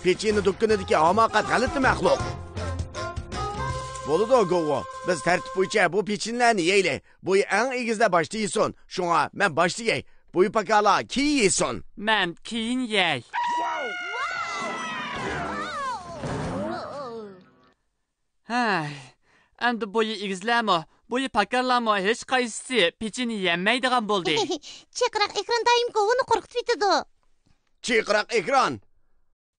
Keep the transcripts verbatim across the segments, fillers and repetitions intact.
پېچىنە دۇكىنىدىكى ھاماقەت غەلىتە مەخلۇق. بولىدۇ، گوۋۇ. بىز تەرتىپ بويىچە بۇ پېچىنىلەرنى يەيلى. بويى ئەڭ ئېگىزلەر باشتا يېسۇن. شۇڭا مەن باشتا يەي. بويى پاكالار كېيىن يېسۇن. مەن كېيىن يەي. ھەي، ئەمدى بويى ئېگىزلەرمۇ، بويى پاكارلارمۇ ھېچقايسىسى پېچىنە يېيەلمەيدىغان بولدى. چىرقىراق ئېكران دائىم گوۋۇنى قورقۇتۇۋېتىدۇ. چىرقىراق ئېكران.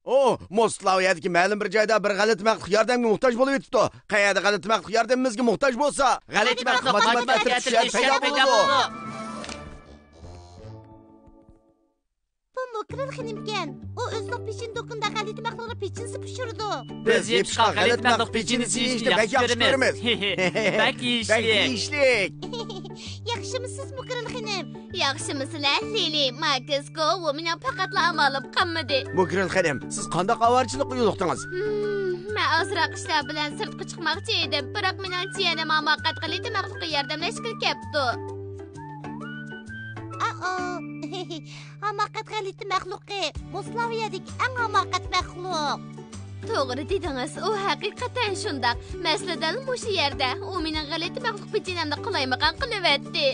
ئو، موسكۋا يەردىكى مەلۇم بىر جايدا بىر غەلىتە مەخلۇق ياردەمگە موھتاج بولۇۋېتىپتۇ. قەيەردە غەلىتە مەخلۇق ياردىمىمىزگە موھتاج بولسا، غەلىتە مەخلۇق ماتېماتىكا ئەترىتى شۇ يەردە پەيدا بولىدۇ. بۇ موكرىل خېنىمكەن. ئۇ ئۆزىنىڭ پېچىنە دۇكىنىدا غەلىتە مەخلۇقلار پېچىنىسى پىشۇرىدۇ. بىز يېپىشقاق غەلىتە مەخلۇق پېچىنىسى يېيىشنى بەك ياخشى كۆرىمىز. بەك يېيىشلىك. ياخشىمۇسىز، موكرىل خېنىم؟ ياخشىمۇسىلەر، لىلى، ماكىس، گوۋۇ، مېنىڭ پەقەتلا ئامالىم قالمىدى. موكرىل خېنىم، سىز قانداق ئاۋارىچىلىققا يولۇقتىڭىز؟ ھىم، مەن ئازراق ئىشلار بىلەن سىرتقا چىقماقچى ئىدىم، بىراق مېنىڭ جىيەنىم ھاماقەت غەلىتە مەخلۇققا ياردەملەشكىلى كەپتۇ. ئائو. ھاماقەت غەلىتە مەخلۇقى، موسلاۋىيەدىكى ئەڭ ھاماقەت مەخلۇق. توغرا دېدىڭىز، ئۇ ھەقىقەتەن شۇنداق. مەسىلە دەل مۇشۇ يەردە. ئۇ مېنىڭ غەلىتە مەخلۇق پېچىنەمنى قالايمىقان قىلىۋەتتى.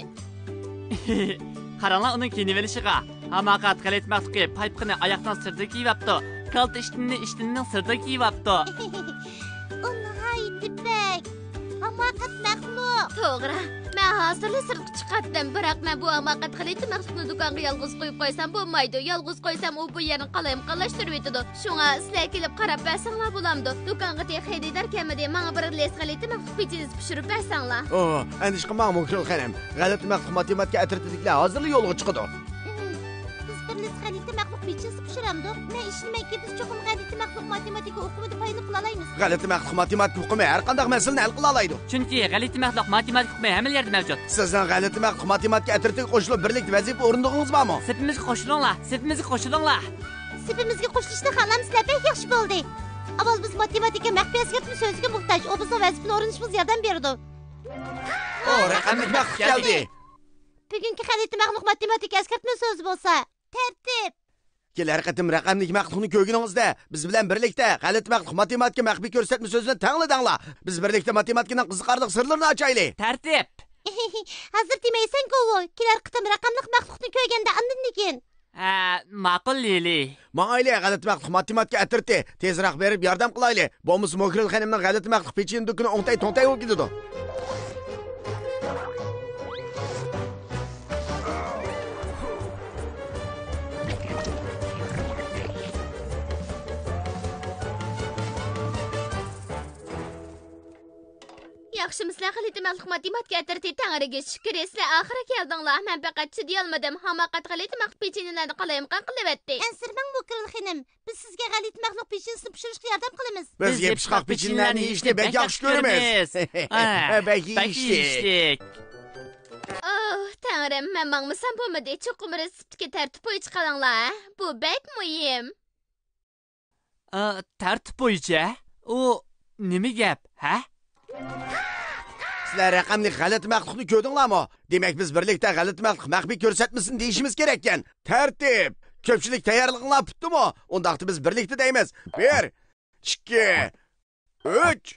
قاراڭلار ئۇنىڭ كىيىنىۋېلىشىغا. ھاماقەت غەلىتە مەخلۇقى پايپىقىنى ئاياقنىڭ سىرتىدا كىيىۋاپتۇ. كالتە ئىشتىنىنى ئىشتىنىنىڭ سىرتىدا كىيىۋاپتۇ. ئۇ ناھايىتى بەك ھاماقەت مەخلۇق. توغرا. مەن ھازىرلا سىرتقا چىقاتتىم. بىراق مەن بۇ ھاماقەت غەلىتە مەخلۇقنى دۇكانغا يالغۇز قويۇپ قويسام بولمايدۇ. يالغۇز قويسام، ئۇ بۇ يەرنى قالايمىقانلاشتۇرۇۋېتىدۇ. شۇڭا سىلەر كېلىپ قاراپ بەرسەڭلار بولامدۇ؟ دۇكانغا تېخى خېرىدار كەلمىدى. ماڭا بىر لەس غەلىتە مەخلۇق پېچىنىسى پىشۇرۇپ بەرسەڭلار. ئو، ئەندىشە قىلماڭ، موكرىل خېنىم. غەلىتە مەخلۇق ماتېماتىكا ئەترىتىدىكىلەر ھازىرلا يولغا چىقىدۇ. بىز بىر لەس غەلىتە مەخلۇق پېچىنىسى پىشۇرامدۇق؟ مەن ئىشىنىمەنكى، بىز چوقۇم غەلىتە مەخلۇق ماتېماتىكا ئۇقۇمىدا پايدىلىنىپ قالالايمىز. غەلىتە مەخلۇق ماتېماتىكا ئۇقۇمى ھەر قانداق مەسىلىنى ھەل قىلالايدۇ. چۈنكى غەلىتە مەخلۇق ماتېماتىكا ئۇقۇمى ھەممە يەردە مەۋجۇت. سىزنىڭ غەلىتە مەخلۇق ماتېماتىكا ئەترىتىگە قوشۇلۇپ، بىرلىكتە ۋەزىپە ئورۇندىغىنىڭىز بارمۇ؟ سېپىمىزگە قوشۇلۇڭلار، سېپىمىزگە قوشۇلۇڭلار. سېپىمىزگە قوشۇلۇشنى خالامسىلەر؟ بەك ياخشى بولدى. ئاۋۋال بىز ماتېماتىكا مەخپىي ئەسكەرتمە سۆزىگە موھتاج، ئۇ بىزنىڭ ۋەزىپىنى ئورۇندىشىمىزغا ياردەم بېرىدۇ. ئو، رەقەملىك مەخلۇق كەلدى. بۈگۈنكى غەلىتە مەخلۇق ماتېماتىكا ئەسكەرتمە سۆزى بولسا، تەرتىپ. كېلەر قېتىم رەقەملىك مەخلۇقنى كۆرگىنىڭىزدە، بىز بىلەن بىرلىكتە غەلىتە مەخلۇق ماتېماتىكا مەخپىي كۆرسەتمە سۆزىنى تەڭلا دەڭلار. بىز بىرلىكتە ماتېماتىكىنىڭ قىزىقارلىق سىرلىرىنى ئاچايلى. تەرتىپ. ھازىر دېمەيسەن، گوۋۇ. كېلەر قېتىم رەقەملىك مەخلۇقنى كۆرگەندە ئاندىن دېگىن. ھە، ماقۇل، لىلى. ماڭايلى، غەلىتە مەخلۇق ماتېماتىكا ئەترىتى. تېزرەك بېرىپ ياردەم قىلايلى. بولمىسا موكرىل خېنىمنىڭ غەلىتە مەخلۇق پېچىنە دۇكىنى ئوڭتەي-توڭتەي بولۇپ كېتىدۇ. ياخشىمۇسىلەر، غەلىتە مەخلۇق ماتېماتىكا ئەترىتى، تەڭرىگە شۈكرى، سىلەر ئاخىرى كەلدىڭلار. مەن پەقەت چىدىيالمىدىم. ھاماقەت غەلىتە مەخلۇق پېچىنىلەرنى قالايمىقان قىلىۋەتتى. ئەنسىرىمەڭ، موكرىل خېنىم. بىز سىزگە غەلىتە مەخلۇق پېچىنىسىنى پىشۇرۇشقا ياردەم قىلىمىز. بىز يېپىشقاق پېچىنىلەرنى يېيىشنى بەك ياخشى كۆرىمىز. ھە، بەك يېيىشلىك. ئوھ، تەڭرىم، مەن ماڭمىسام بولمىدى. چوقۇم رېتسېپتىكى تەرتىپ بويىچە قىلىڭلار، ھە؟ بۇ بەك مۇھىم. ئا، تەرتىپ بويىچە؟ ئۇ نېمە گەپ، ھە؟ سىلەر رەقەملىك غەلىتە مەخلۇقنى كۆردۈڭلارمۇ؟ دېمەك، بىز بىرلىكتە غەلىتە مەخلۇق مەخپىي كۆرسەتمىسىنى دېيىشىمىز كېرەككەن. تەرتىپ! كۆپچىلىك تەييارلىقىڭلار پۈتتىمۇ؟ ئۇنداقتا بىز بىرلىكتە دەيمىز. بىر، ئىككى، ئۈچ.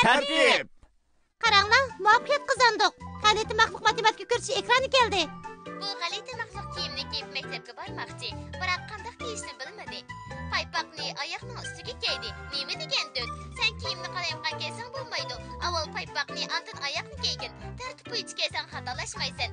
تەرتىپ! قاراڭلار، مۇۋەپپەقىيەت قازاندۇق. غەلىتە مەخلۇق ماتېماتىكا كۆرسىتىش ئېكرانى كەلدى. بۇ غەلىتە مەخلۇق كىيىمنى كىيىپ مەكتەپكە بارماقچى، بىراق قانداق كىيىشنى بىلمىدى. پايپاقنى ئاياغنىڭ ئۈستىگە كىيدى. نېمە دېگەن دۆت؟ سەن كىيىمنى قالايمىقان كىيسەڭ بولمايدۇ. ئاۋۋال پايپاقنى، ئاندىن ئاياغنى كىيگىن. تەرتىپ بويىچە كىيسەڭ خاتالاشمايسەن.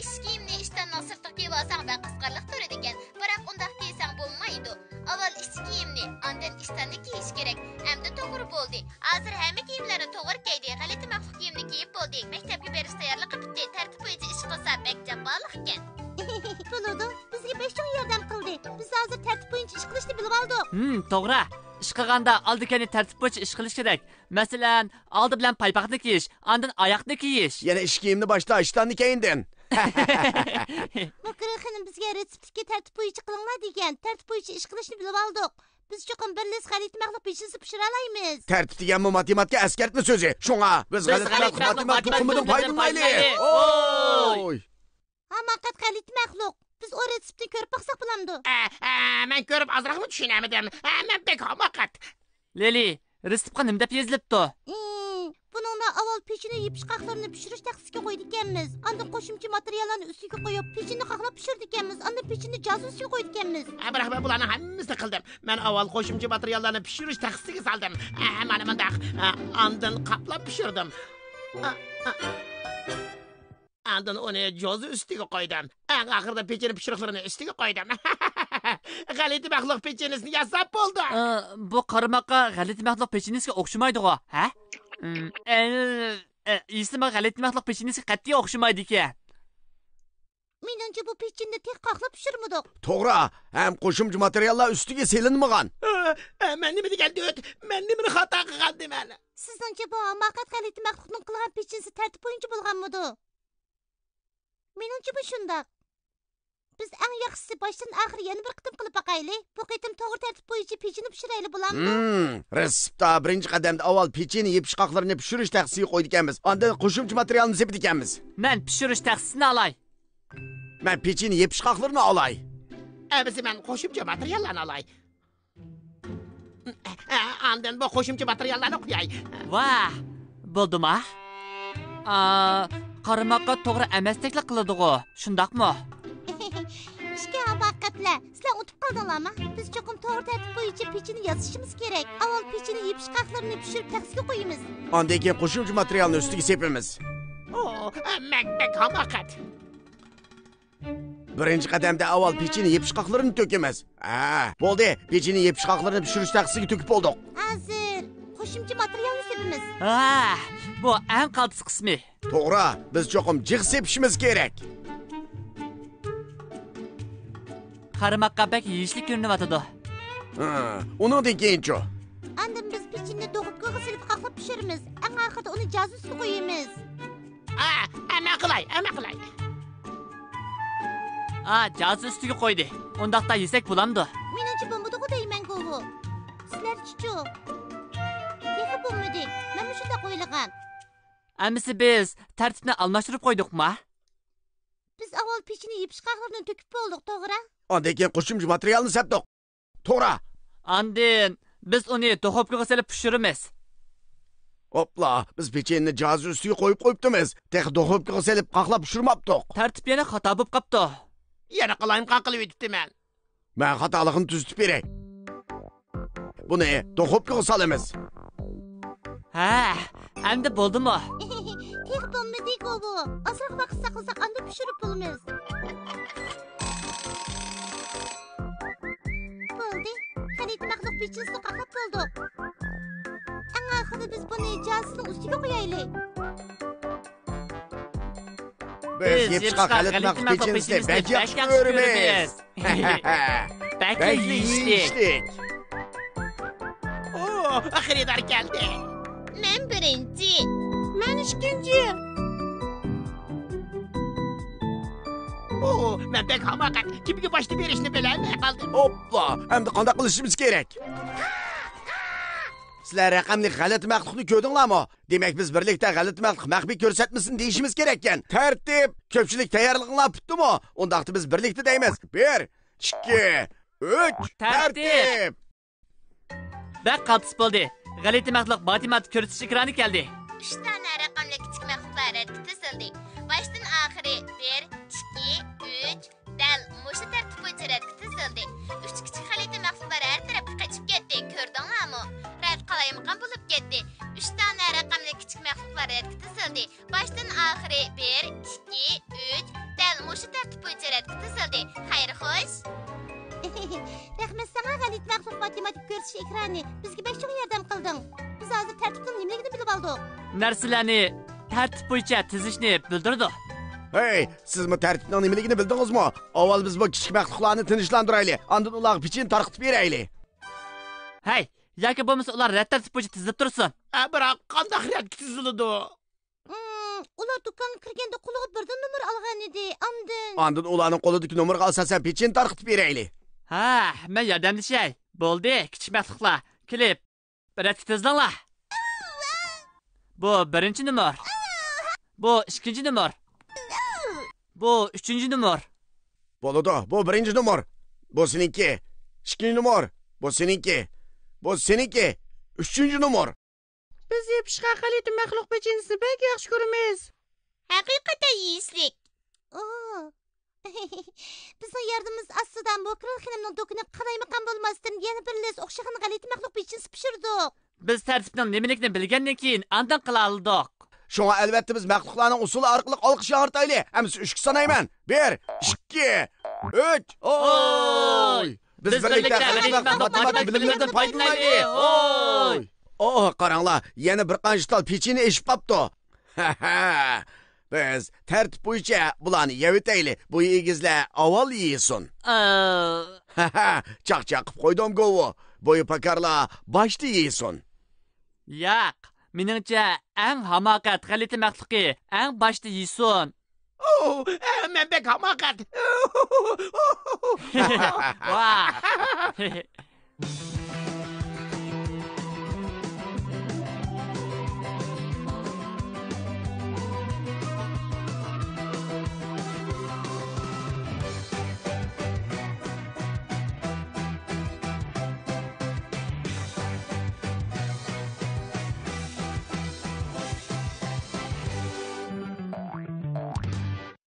ئىچ كىيىمنى ئىشتاننىڭ سىرتىغا كىيىۋالساڭ بەك قىزىقارلىق تۇرىدىكەن، بىراق ئۇنداق كىيسەڭ بولمايدۇ. ئاۋۋال ئىچ كىيىمنى، ئاندىن ئىشتاننى كىيىش كېرەك. ئەمدى توغرا بولدى. ھازىر ھەممە كىيىملەرنى توغرا كىيدى، غەلىتە مەخلۇق كىيىمنى كىيىپ بولدى. مەكتەپكە بېرىش تەييارلىقى پۈتتى. تەرتىپ بويىچە ئىش قىلسا بەك جاپالىق ئىكەن. بولىدۇ، بىزگە بەك چوڭ ياردەم قىلدى. بىز ھازىر تەرتىپ بويىچە ئىش قىلىشنى بىلىۋالدۇق. ھىم، توغرا. ئىش قىلغاندا ئالدى-كەينى تەرتىپ بويىچە ئىش قىلىش كېرەك. مەسىلەن، ئالدى بىلەن پايپاقنى كىيىش، ئاندىن ئاياغنى كىيىش. يەنە ئىچ كىيىمنى باشتا، ئىشتاننى كەينىدىن. موكرىل خېنىم بىزگە رېتسېپتىكى تەرتىپ بويىچە قىلىڭلار دېگەن. تەرتىپ بويىچە ئىش قىلىشنى بىلىۋالدۇق. بىز چوقۇم بىر لىس غەلىتە مەخلۇق پېچىنىسى پىشۇرالايمىز. تەرتىپ دېگەنمۇ ماتېماتىكا ئەسكەرتمە سۆزى. شۇڭا بىز غەلىتە مەخلۇق ماتېماتىكا ئۇقۇمىدىن پايدىلىنايلى. ئوي! ھاماقەت غەلىتە مەخلۇق. رېتسېپتنى كۆرۈپ باقساق بولامدۇ؟ ئە، ئە، مەن كۆرۈپ ئازراقمۇ چۈشىنەلمىدىم. ئە، مەن بەك ھاماقەت. لىلى، رېتسېپقا نېمە دەپ يېزىلىپتۇ؟ ئى، بۇنىڭدا ئاۋۋال پېچىنە يېپىش قاقلىرىنى پىشۇرۇش تەخسىسىگە قويىدىكەنمىز. ئاندىن قوشۇمچە ماتېرىياللارنى ئۈستىگە قويۇپ، پېچىنىنى قاقلاپ پىشۇرىدىكەنمىز. ئاندىن پېچىنىنى جازا ئۈستىگە قويىدىكەنمىز. ھە، بىراق مەن بۇلارنىڭ ھەممىسىنى قىلدىم. مەن ئاۋۋال قوشۇمچە ماتېرىياللارنى پىشۇرۇش تەخسىسىگە سالدىم. ھە، مانا مۇنداق. ھە، ئاندىن قاپلاپ پىشۇردۇم. ھە، ھە. ئاندىن ئۇنى جازا ئۈستىگە قويدۇم. ئەڭ ئاخىرىدا پېچىنە پىشۇرۇقلىرىنى ئۈستىگە قويدۇم. غەلىتە مەخلۇق پېچىنىسىنى ياساپ بولدۇق. ئى، بۇ قارىماققا غەلىتە مەخلۇق پېچىنىسىگە ئوخشىمايدىغۇ، ھە؟ ئىم، ئە، ئە، ئېسىمە غەلىتە مەخلۇق پېچىنىسىگە قەتئىي ئوخشىمايدىكەن. مېنىڭچە بۇ پېچىنىنى تېخى قاقلاپ پىشۇرمىدۇق. توغرا، ھەم قوشۇمچە ماتېرىياللار ئۈستىگە سېلىنمىغان. ئە، ئە، مەن نېمە دېگەن دۆت؟ مەن نېمىنى خاتا قىلغانتىمەن؟ سىزنىڭچە بۇ ھاماقەت غەلىتە مەخلۇقنىڭ قىلغان پېچىنىسى تەرتىپ بويىچە بولغانمىدۇ؟ مېنىڭچىمۇ شۇنداق. بىز ئەڭ ياخشىسى باشتىن ئاخىر يەنە بىر قېتىم قىلىپ باقايلى. بۇ قېتىم توغرا تەرتىپ بويىچە پېچىنە پىشۇرايلى، بولامدۇ؟ ھىم، رېتسېپتا بىرىنچى قەدەمدە ئاۋۋال پېچىنە يېپىشقاقلىرىنى پىشۇرۇش تەخسىسىگە قويىدىكەنمىز. ئاندىن قوشۇمچە ماتېرىيالنى سېپىدىكەنمىز. مەن پىشۇرۇش تەخسىسىنى ئالاي. مەن پېچىنە يېپىشقاقلىرىنى ئالاي. ئەمىسە مەن قوشۇمچە ماتېرىياللارنى ئالاي. ئاندىن بۇ قوشۇمچە ماتېرىياللارنى قوياي. ۋاھ، بولدىما؟ ئا، قارىماققا توغرا ئەمەستەكلا قىلىدىغۇ، شۇنداقمۇ؟ ئىككى ھاماقەتلەر، سىلەر ئۇنتۇپ قالدىڭلارمۇ؟ بىز چوقۇم توغرا تەرتىپ بويىچە پېچىنە ياسىشىمىز كېرەك. ئاۋۋال پېچىنە يېپىشقاقلىرىنى پىشۇرۇپ تەخسىگە قويىمىز. ئاندىن كېيىن قوشۇمچە ماتېرىيالنى ئۈستىگە سېپىمىز. ئو، بەك، بەك ھاماقەت. بىرىنچى قەدەمدە ئاۋۋال پېچىنە يېپىشقاقلىرىنى تۆكىمىز. ھە، بولدى، پېچىنە يېپىشقاقلىرىنى پىشۇرۇش تەخسىسىگە تۆكۈپ بولدۇق. ھازىر قوشۇمچە ماتېرىيالنى سېپىمىز. ھە، بۇ ئەڭ قالتىس قىسمى. توغرا، بىز چوقۇم جىق سېپىشىمىز كېرەك. قارىماققا بەك يېيىشلىك كۆرۈنۈۋاتىدۇ. ھە، ئۇنىڭدىن كېيىنچۇ؟ ئاندىن بىز پېچىنىنى دوخۇپكىغا سېلىپ قاقلاپ پىشۇرىمىز. ئەڭ ئاخىرىدا ئۇنى جازا ئۈستىگە قويىمىز. ئا، ئەمە قىلاي، ئەمە قىلاي. ئا، جازا ئۈستىگە قويدى. ئۇنداقتا يېسەك بولامدۇ؟ مېنىڭچە بولمىدىغۇ دەيمەن، گوۋۇ. سىلەرچىچۇ؟ تېخى بولمىدى. مەنمۇ شۇنداق ئويلىغان. ئەمىسە بىز تەرتىپنى ئالماشتۇرۇپ قويدۇقما؟ بىز ئاۋۋال پېچىنە يېپىشقاقلىرىنى تۆكۈپ بولدۇق، توغرا؟ ئاندىن كېيىن قوشۇمچە ماتېرىيالنى سەپتۇق. توغرا. ئاندىن بىز ئۇنى دوخۇپكىغا سېلىپ پىشۇرىمىز. ئوپلا، بىز پېچىنىنى جازا ئۈستىگە قويۇپ قويۇپتىمىز. تېخى دوخۇپكىغا سېلىپ قاقلاپ پىشۇرماپتۇق. تەرتىپ يەنە خاتا بولۇپ قاپتۇ. يەنە قالايمىقان قىلىۋېتىپتىمەن. مەن خاتالىقنى تۈزىتىپ بېرەي. بۇنى دوخۇپكىغا سالىمىز. ھە، ئەمدى بولدىمۇ؟ تېخى بولمىدى، گوۋۇ. ئازراق ۋاقىت ساقلىساق، ئاندىن پىشۇرۇپ بولىمىز. بولدى. غەلىتە مەخلۇق پېچىنىسىنى قاقلاپ بولدۇق. ئەڭ ئاخىرىدا بىز بۇنى جازىسىنىڭ ئۈستىگە قويايلى. بىز يېپىشقاق غەلىتە مەخلۇق پېچىنىسىنى بەك ياخشى كۆرىمىز. بەكلا يېيىشلىك. ئو، خېرىدار كەلدى. مەن بىرىنچى. مەن ئىككىنچى. ئو، مەن بەك ھاماقەت. كىمگە باشتا بېرىشنى بىلەلمەي قالدىم. ئوپلا، ئەمدى قانداق قىلىشىمىز كېرەك؟ سىلەر رەقەملىك غەلىتە مەخلۇقنى كۆردۈڭلارمۇ؟ دېمەك، بىز بىرلىكتە غەلىتە مەخلۇق مەخپىي كۆرسەتمىسۇن دېيىشىمىز كېرەككەن. تەرتىپ! كۆپچىلىك تەييارلىقىڭلار پۈتتىمۇ؟ ئۇنداقتا بىز بىرلىكتە دەيمىز. بىر، ئىككى، ئۈچ، تەرتىپ! تەرتىپ! بەك قالتىس بولدى. غەلىتە مەخلۇق ماتېماتىك كۆرسىتىش ئېكرانى كەلدى. ئۈچ دانە رەقەملىك كىچىك مەخلۇقلار رەتكە تىزىلدى. باشتىن ئاخىرى بىر، ئىككى، ئۈچ، دەل مۇشۇ تەرتىپ بويىچە رەتكە تىزىلدى. ئۈچ كىچىك غەلىتە مەخلۇقلار ھەر تەرەپكە قېچىپ كەتتى. كۆردۈڭلارمۇ؟ رەت قالايمىقان بولۇپ كەتتى. ئۈچ دانە رەقەملىك كىچىك مەخلۇقلار رەتكە تىزىلدى. باشتىن ئاخىرى بىر، ئىككى، ئۈچ، دەل مۇشۇ تەرتىپ بويىچە رەتكە تىزىلدى. خەير خوش. رەھمەت ساڭا، غەلىتە مەخلۇق ماتېماتىك كۆرسىتىش ئېكرانى. بىزگە بەك چوڭ ياردەم قىلدىڭ. بىز ھازىر تەرتىپنىڭ نېمىلىكىنى بىلىپ ئالدۇق. نەرسىلەرنى تەرتىپ بويىچە تىزىشنى بىلدۈرىدۇ. ھەي، سىزمۇ تەرتىپنىڭ نېمىلىكىنى بىلدىڭىزمۇ؟ ئاۋۋال بىز بۇ كىچىك مەخلۇقلارنى تىنچلاندۇرايلى، ئاندىن ئۇلارغا پېچىنە تارقىتىپ بېرەيلى. ھەي، ياكى بولمىسا ئۇلار رەت تەرتىپ بويىچە تىزىلىپ تۇرسۇن. ئە، بىراق قانداق رەتكە تىزىلىدۇ؟ ئۇلار دۇكانغا كىرگەندە قولىغا بىردىن نومۇر ئالغان ئىدى، ئاندىن. ئاندىن ئۇلارنىڭ قولىدىكى نومۇرغا ئاساسەن پېچىنە تارقىتىپ بېرەيلى. ھە، مەن ياردەملىشەي. بولدى، كىچىك مەخلۇقلار، كېلىپ رەتكە تىزىلىڭلار. بۇ بىرىنچى نومۇر. بۇ ئىككىنچى نومۇر. بۇ ئۈچىنچى نومۇر. بولىدۇ، بۇ بىرىنچى نومۇر. بۇ سېنىڭكى. ئىككىنچى نومۇر. بۇ سېنىڭكى. بۇ سېنىڭكى. ئۈچىنچى نومۇر. بىز يېپىشقان غەلىتە مەخلۇق پېچىنىسىنى بەك ياخشى كۆرىمىز. ھەقىقەتەن يېيىشلىك. ئو. بىزنىڭ ياردىمىمىز ئاستىدا موكرىل خېنىمنىڭ دۇكىنىغا قالايمىقان بولماستىن يەنە بىر لەس ئوخشىغان غەلىتە مەخلۇق پېچىنىسى پىشۇردۇق. بىز تەرتىپنىڭ نېمىلىكىنى بىلگەندىن كېيىن ئاندىن قىلالىدۇق. شۇڭا ئەلۋەتتە بىز مەخلۇقلارنىڭ ئۇسسۇلى ئارقىلىق ئالقىش ياڭرىتايلى. ئەمىسە ئۈچكە سانايمەن. بىر، ئىككى، ئۈچ. ئوي! بىز بىرلىكتە غەلىتە مەخلۇق ماتېماتىكا بىلىملىرىدىن پايدىلىنايلى. ئوي! ئوھ، قاراڭلار، يەنە بىر قانچە تال پېچىنە ئېشىپ قاپتۇ. ھەھە. بىز تەرتىپ بويىچە بۇلارنى يەۋېتەيلى. بويى ئېگىزلەر ئاۋۋال يېسۇن. ئا. ھەھە، چاقچاق قىپ قويدۇمغۇ. بويى پاكارلار باشتا يېسۇن. ياق، مېنىڭچە ئەڭ ھاماقەت غەلىتە مەخلۇقى ئەڭ باشتا يېسۇن. ئوو، مەن بەك ھاماقەت. ۋاھ.